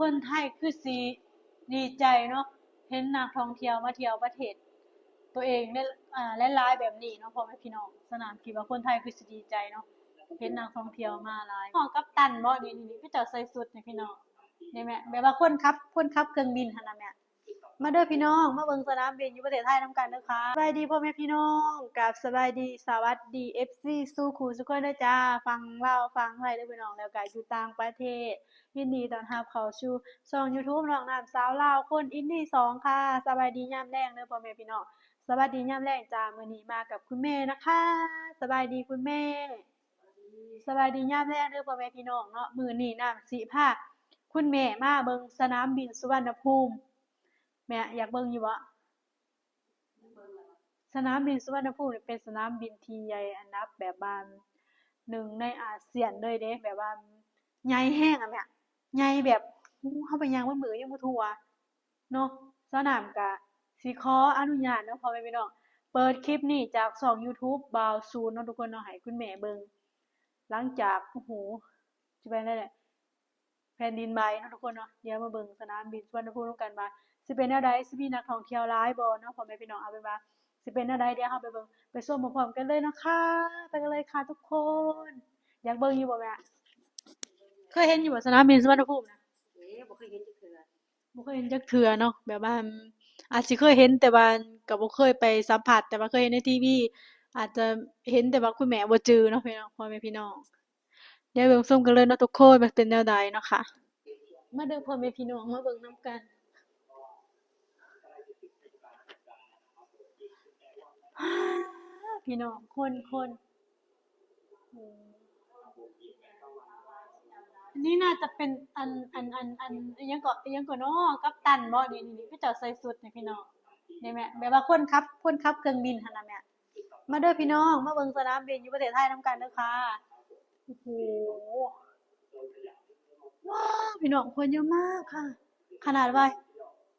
ຄົນໄທຄືຊິດີໃຈເນາະ ເຫັນນັກທ່ອງທ່ຽວມາທ່ຽວປະເທດໂຕເອງ ຫຼາຍໆແບບນີ້ເນາະ ພໍ່ແມ່ພີ່ນ້ອງ. ສະໜາມຄິດວ່າຄົນໄທຄືຊິດີໃຈເນາະ ເຫັນນັກທ່ອງທ່ຽວມາຫຼາຍ. ຮອດກັບຕັນບໍ່? ນີ້ໆ ເຂົາເຈົ້າໃສ່ຊຸດນີ້ພີ່ນ້ອງ ນີ້ແມ່ ແບບວ່າຄົນຂັບ ຄົນຂັບເຄື່ອງບິນຫັ້ນນະແມ່. ມາເດີພີ່ນ້ອງ ມາເບິ່ງສະໜາມບິນຢູ່ປະເທດໄທນຳກັນເດີຄ່ະ. ສະບາຍດີພໍ່ແມ່ພີ່ນ້ອງ ກັບສະບາຍດີ ສະຫວັດດີ ເອັຟຊີ ສູ່ຄູ່ສູ່ຄົນເດີຈ້າ ຝັ່ງລາວຝັ່ງໄທເດີພີ່ນ້ອງ ແລ້ວກະຢູ່ຕ່າງປະເທດ. ຍິນດີຕ້ອນຮັບເຂົ້າສູ່ຊ່ອງຢູທູບນ້ອງນ້ຳສາວລາວຄົນອິນດີສອງຄ່ະ. ສະບາຍດີຍາມແລງເດີພໍ່ແມ່ພີ່ນ້ອງ ສະຫວັດດີຍາມແລງຈ້າ. ມື້ນີ້ມາກັບຄຸນແມ່ນະຄະ ສະບາຍດີຄຸນແມ່. ສະບາຍດີຍາມແລງເດີພໍ່ແມ່ພີ່ນ້ອງເນາະ. ມື້ນີ້ນ້ຳຊິພາຄຸນແມ່ມາເບິ່ງສະໜາມບິນສຸວັນນະພູມ. ແມ່ຢາກເບິ່ງຢູ່ບໍ່? ສະໜາມບິນສຸວັນນະພູມນີ້ເປັນສະໜາມບິນທີ່ໃຫຍ່ອັນດັບແບບວ່າໜຶ່ງໃນອາຊຽນເລີຍເດ້ ແບບວ່າໃຫຍ່ແຮງອະແມ່ ໃຫຍ່ແບບ ເຮົາໄປຍ່າງເບິ່ງມື້ຍັງບໍ່ທົ່ວເນາະ. ສາວນ້ຳກະຊິຂໍອະນຸຍາດເນາະ ພໍ່ແມ່ພີ່ນ້ອງ ເປີດຄລິບນີ້ຈາກຊ່ອງຢູທູບບ່າວສູນເນາະທຸກຄົນເນາະ ໃຫ້ຄຸນແມ່ເບິ່ງ ຫຼັງຈາກ ໂອ້ໂຫ ຊິໄປໄດ້ແຫຼະ ແຜ່ນດິນໄຫວເນາະທຸກຄົນເນາະ. ດຽວມາເບິ່ງສະໜາມບິນສຸວັນນະພູມນຳກັນວ່າຊິເປັນແນວໃດ ຊິມີນັກທ່ອງທ່ຽວຫຼາຍບໍ່ເນາະ ພໍ່ແມ່ພີ່ນ້ອງ. ເອົາເປັນວ່າຊິເປັນແນວໃດ ດຽວເຮົາໄປເບິ່ງໄປຊົມພ້ອມໆກັນເລີຍເນາະຄ່ະ. ໄປກັນເລີຍຄ່ະທຸກຄົນ. ຢາກເບິ່ງຢູ່ບໍ່ແມ່? ເຄີຍເຫັນຢູ່ບໍ່ສະໜາມບິນສຸວັນນະພູມນະ? ເອີ ບໍ່ເຄີຍເຫັນຈັກເທື່ອ ບໍ່ເຄີຍເຫັນຈັກເທື່ອເນາະ ແບບວ່າອາດຊິເຄີຍເຫັນ ແຕ່ວ່າກໍບໍ່ເຄີຍໄປສຳຜັດ ແຕ່ວ່າເຄີຍເຫັນໃນທີວີ ອາດຈະເຫັນ ແຕ່ວ່າຄຸນແມ່ບໍ່ຈື່ເນາະພີ່ນ້ອງ ພໍ່ແມ່ພີ່ນ້ອງ. ດຽວເບິ່ງຊົມກັນເລີຍເນາະທຸກຄົນ ວ່າເປັນແນວໃດເນາະຄ່ະ. ມາເດີພໍ່ແມ່ພີ່ນ້ອງ ມາເບິ່ງນຳກັນ. ພີ່ນ້ອງ ຄົນ ຄົນ ໂອ້ ອັນນີ້ໜ້າຈະເປັນອັນ ອັນ ອັນ ອັນ ອີ່ຫຍັງເກາະ ອີ່ຫຍັງເກາະເນາະ ກັບຕັນບໍ່? ນີ້ໆ ເຂົາເຈົ້າໃສ່ຊຸດນີ້ພີ່ນ້ອງ ນີ້ແມ່ ແບບວ່າຄົນຂັບ ຄົນຂັບເຄື່ອງບິນຫັ້ນນະແມ່. ມາເດີພີ່ນ້ອງ ມາເບິ່ງສະໜາມບິນຢູ່ປະເທດໄທນຳກັນເດີຄ່ະ. ໂອ້ໂຫ ວ້າວ ພີ່ນ້ອງ ຄົນເຍອະມາກຄ່ະ ຂະໜາດວ່າ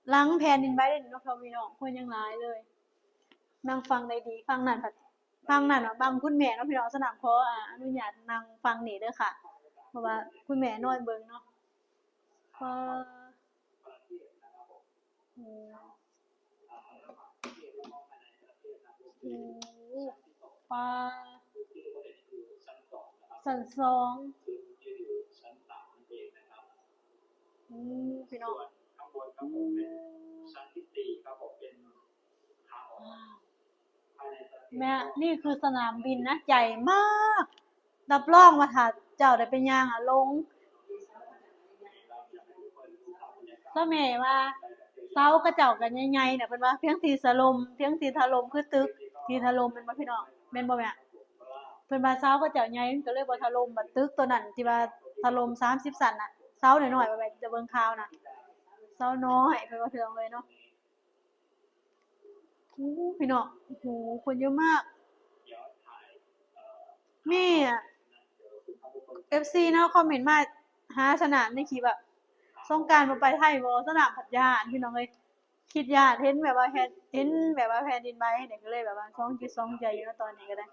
ຫຼັງແຜ່ນດິນໄຫວເດ້ເນາະ ພີ່ນ້ອງ ຄົນຍັງຫຼາຍເລີຍ. ນັ່ງຟັງໄດ້ດີ ຝັ່ງນັ້ນພັດ ຝັ່ງນັ້ນເນາະ ບັງຄຸນແມ່ເນາະ ພີ່ນ້ອງ. ສະໜາມຂໍ ອາ ອະນຸຍາດນັ່ງຝັ່ງນີ້ເດີຄ່ະ ເພາະວ່າຄຸນແມ່ນອນເບິ່ງເນາະ. ວ້າວ ໂອ້ ໂອ້ ປາ ຊັ້ນສອງ ອືມ ພີ່ນ້ອງ ອືມ ແມ່ ນີ້ຄືສະໜາມບິນນະ ໃຫຍ່ມາກ. ຮັບຮອງວ່າຖ້າເຈົ້າໄດ້ໄປຍ່າງອະ ຫຼົງ. ຊາວແມ່ວ່າເສົາເຂົາເຈົ້າກໍໃຫຍ່ໆນະ ເພິ່ນວ່າພຽງທີ່ສະຫຼົ່ມ ພຽງທີ່ຖະຫຼົ່ມ ຄືຕຶກທີ່ຖະຫຼົ່ມແມ່ນບໍ່ພີ່ນ້ອງ ແມ່ນບໍ່ແມ່? ເພິ່ນວ່າເສົາເຂົາເຈົ້າໃຫຍ່ ມັນກໍເລີຍບໍ່ຖະຫຼົ່ມ. ບັດຕຶກໂຕນັ້ນທີ່ວ່າຖະຫຼົ່ມສາມສິບຊັ້ນນະ ເສົານ້ອຍໆ ວ່າແມ່ນຈະເບິ່ງຂ່າວນະ ເສົານ້ອຍ ເພິ່ນວ່າ ພີ່ນ້ອງເອີຍເນາະ. ໂອ້ ພີ່ນ້ອງ ໂອ້ໂຫ ຄົນເຍອະມາກ. ມີ ເອັຟຊີ ເນາະ ຄອມເມັນມາຫາສະໜາມໃນຄລິບວ່າ ສົງການບໍ່ໄປໄທບໍ່? ສະໜາມພັດຢ້ານ ພີ່ນ້ອງເອີຍ ຄິດຢ້ານ ເຫັນແບບວ່າແຜ່ນ ເຫັນແບບວ່າແຜ່ນດິນໄຫວນີ້ ກໍເລີຍແບບວ່າສອງຈິດສອງໃຈຢູ່ເນາະ ຕອນນີ້ກໍໄດ້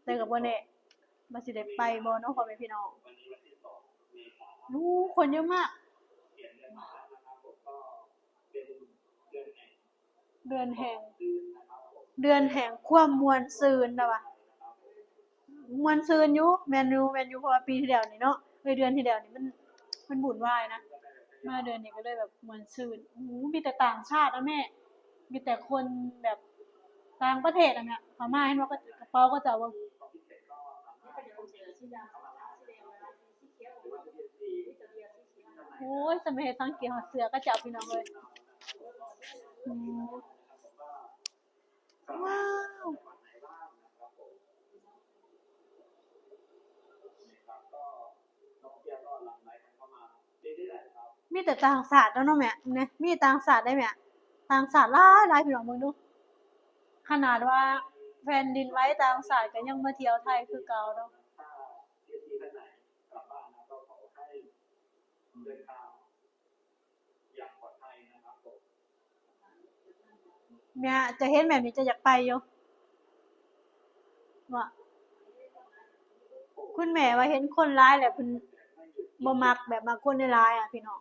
ແຕ່ກໍບໍ່ແນ່ວ່າຊິໄດ້ໄປບໍ່ເນາະ ພໍ່ແມ່ພີ່ນ້ອງ. ໂອ້ ຄົນເຍອະມາກ. ເດືອນແຫ່ງ ເດືອນແຫ່ງຄວາມມ່ວນຊື່ນ ລາວວ່າ ມ່ວນຊື່ນຢູ່ ແມ່ນຢູ່ ແມ່ນຢູ່ ເພາະວ່າປີທີ່ແລ້ວນີ້ເນາະ ເອີຍ ເດືອນທີ່ແລ້ວນີ້ມັນ ມັນວຸ່ນວາຍນະ ມາເດືອນນີ້ກໍເລີຍແບບມ່ວນຊື່ນ. ໂອ້ໂຫ ມີແຕ່ຕ່າງຊາດນະແມ່ ມີແຕ່ຄົນແບບຕ່າງປະເທດນະແມ່ ເຂົ້າມາ ເຫັນວ່າກະເປົາເຂົາເຈົ້າເບິ່ງ ໂອ້ຍ ສະເມັດສັງເກດຮອດເສື້ອເຂົາເຈົ້າ ພີ່ນ້ອງເອີຍ. ອືມ ວ້າວ ມີແຕ່ຕ່າງຊາດເນາະແມ່ ນີ້ ມີຕ່າງຊາດໄດ໋ແມ່ ຕ່າງຊາດຫຼາຍໆ ພີ່ນ້ອງເບິ່ງດູ ຂະໜາດວ່າແຜ່ນດິນໄຫວຕ່າງຊາດກໍຍັງມາທ່ຽວໄທຄືເກົ່າເນາະ. ແມ່ ຈະເຫັນແບບນີ້ຈະຢາກໄປຢູ່ ວ່າ ຄຸນແມ່ວ່າເຫັນຄົນຫຼາຍແລ້ວເພິ່ນບໍ່ມັກ ແບບມັກຄົນຫຼາຍໆອະ ພີ່ນ້ອງ.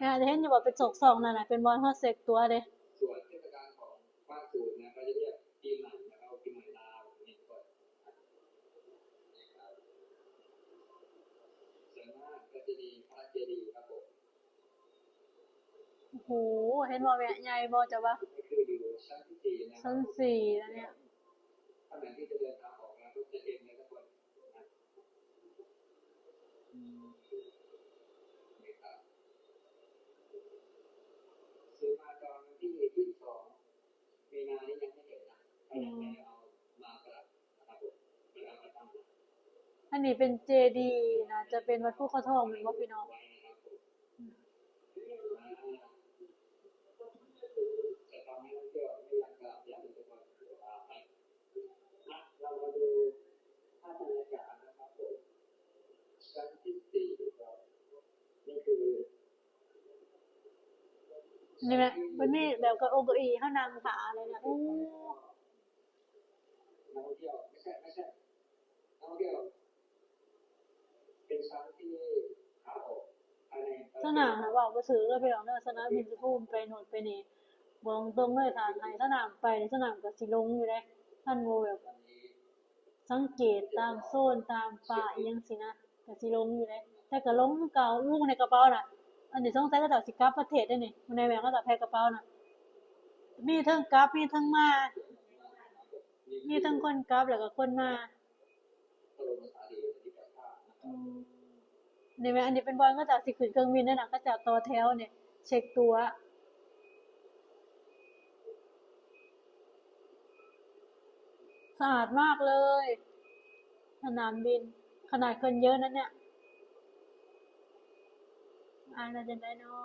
ນະ ເຫັນຢູ່ບໍ່ ເປັນຊອກໆນັ້ນນະ ເປັນບ່ອນເຮົາເຊັກຕົ໋ວເດ້. ສ່ວນເທດສະການຂອງພາກສູນນະ ເຂົາຈະຮຽກປີໃໝ່ນະ ເຂົາປີໃໝ່ລາວ ນີ້ກໍ ສ່ວນມາກກໍຈະມີພະເຈດີย์ ຄັບຜົມ. ໂອ້ໂຫ ເຫັນບໍ່ແມ່ ໃຫຍ່ບໍ່ ເຈົ້າວ່າ? ຊັ້ນສີ່ແລ້ວເນຍ. ຊື້ມາຕອນວັນທີຊາວສອງ ມີນານີ້ຍັງບໍ່ເຫັນນະ ອືມ ເຂົາຍັງບໍ່ໄດ້ເອົາມາປະດັບນະຄັບຜົມ. ອັນນີ້ເປັນເຈດີ ໜ້າຈະເປັນວັດພູເຂົາທອງແມ່ນບໍ່ພີ່ນ້ອງ? ອືມ ນີ້ແຫຼະ ມັນມີແບບເກົ້າອົງເກົ້າອີ່ເຮົານັ່ງຖ້າແລ້ວນະ. ໂອ້ ນັກທ່ອງທ່ຽວ ໄມ່ໃຊ່ ໄມ່ໃຊ່ ນັກທ່ອງທ່ຽວ ເປັນຊັ້ນທີ່ຂາອອກພາຍໃນ. ສະໜາມນະ ເວົ້າບໍ່ຖືກເດີພີ່ນ້ອງເດີ ສະໜາມບິນສຸພູມໄປໂນ່ນໄປນີ້ ບອກຕົງເລີຍ ຖ້າໃຫ້ສະໜາມໄປ ສະໜາມກໍຊິຫຼົງຢູ່ເດ້ ຄັນບໍ່ແບບ ສັງເກດຕາມໂຊນຕາມປ່າອີ່ຫຍັງຊີ້ນະ ກະຊິຫຼົງຢູ່ເດ້ ແຕ່ກະຫຼົງຄືເກົ່າ. ອູ້ ໃນກະເປົານະ ອັນນີ້ສົງໄສເຂົາເຈົ້າຊິກັບປະເທດເດ້ນີ້ ໃນແມ່ນເຂົາເຈົ້າແພັກກະເປົານະ ມີເທິງກັບ ມີເທິງມາ ມີເທິງຄົນກັບ ແລ້ວກະຄົນມາ. ອືມ ນີ້ແມ່ນ ອັນນີ້ເປັນບ່ອນເຂົາເຈົ້າຊິຂຶ້ນເຄື່ອງບິນເດ້ນະ ເຂົາເຈົ້າຕໍ່ແຖວນີ້ ເຊັກຕົ໋ວ. ສະອາດມາກເລີຍ ສະໜາມບິນ ຂະໜາດຄົນເຢີະນັ້ນເນຍ. ອ່ານວ່າຈັ່ງໃດເນາະ?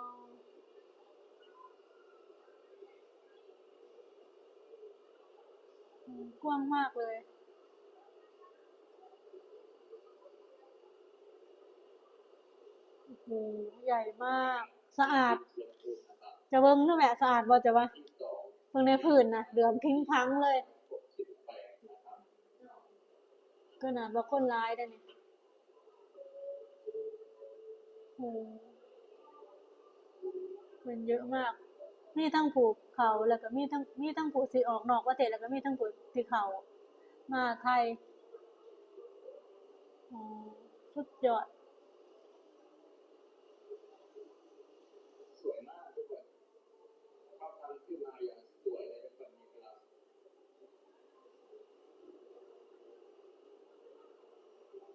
ອືມ ກວ້າງມາກເລີຍ. ໂອ້ໂຫ ໃຫຍ່ມາກ ສະອາດ. ຈະເບິ່ງດູແມ່ ສະອາດບໍ່ ຈະວ່າ? ເບິ່ງໃນພື້ນນະ ເຫຼືອງພິງພັງເລີຍ. ຂະໜາດວ່າຄົນຫຼາຍເດ້ນີ້. ໂອ້ ຄົນເຍີະມາກ ມີທັງຜູ້ເຂົ້າ ແລ້ວກໍມີທັງ ມີທັງຜູ້ຊິອອກນອກປະເທດ ແລ້ວກໍມີທັງຜູ້ຊິເຂົ້າມາໄທ. ໂອ້ ສຸດຍອດ. ສວຍມາກທຸກຄົນ ພາບທາງຂຶ້ນມາຢ່າງສວຍເລີຍ ເປັນແບບເອກະລັກ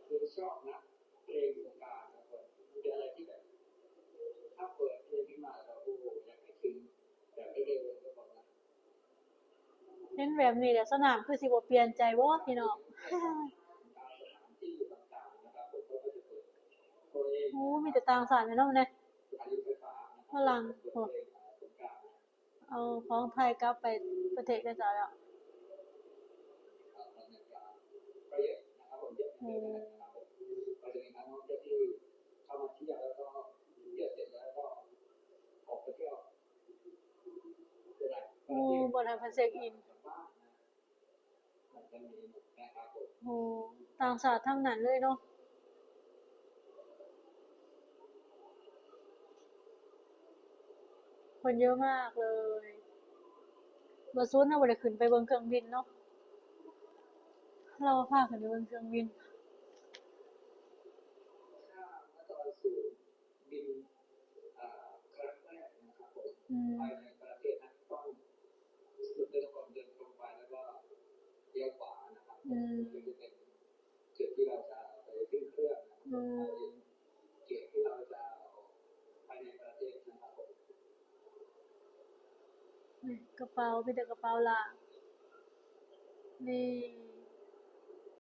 ຄືຊອບນະ ເພງສົງການ ທຸກຄົນ ມັນເປັນອະໄລທີ່ແບບ ຖ້າເປີດເພງຂຶ້ນມາແລ້ວ ໂອ້ໂຫ ຢາກໃຫ້ຂຶ້ນແບບເລັວໆ ທຸກຄົນນະ. ເຫັນແບບນີ້ແລ້ວ ສະໜາມຄືຊິບໍ່ປ່ຽນໃຈບໍ່ພີ່ນ້ອງ? ໂອ້ ມີແຕ່ຕ່າງຊາດແມ່ນເນາະ ມື້ນີ້ ຝຣັ່ງ ໂອ້ ເອົາຂອງໄທກັບໄປປະເທດເຂົາເຈົ້າແລ້ວ. ໂອ້ ໂອ້ ບ່ອນໃຫ້ເພິ່ນເຊັກອິນ. ໂອ້ ຕ່າງຊາດທັງນັ້ນເລີຍເນາະ ຄົນເຍີະມາກເລີຍ. ບໍ່ສຸດເຮົາບໍ່ໄດ້ຂຶ້ນໄປເບິ່ງເຄື່ອງບິນເນາະ ລາວພາຂຶ້ນໄປເບິ່ງເຄື່ອງບິນ. ບິນ ເອີ ຄັ້ງແລກນະຄັບຜົມ ອືມ ພາຍໃນປະເທດນະ ຕ້ອງສຸດໃນນະຄອນເດີນຕົງໄປ ແລ້ວກໍລ້ຽວຂວານະຄັບ ອືມ ກໍຈະເປັນຈຸດທີ່ເຮົາຈະໄປຂຶ້ນເຄື່ອງນະຄັບ ອືມ ໄປເກດທີ່ເຮົາຈະອອກພາຍໃນປະເທດນະຄັບຜົມ. ນີ້ກະເປົາ ມີແຕ່ກະເປົາລາ ນີ້.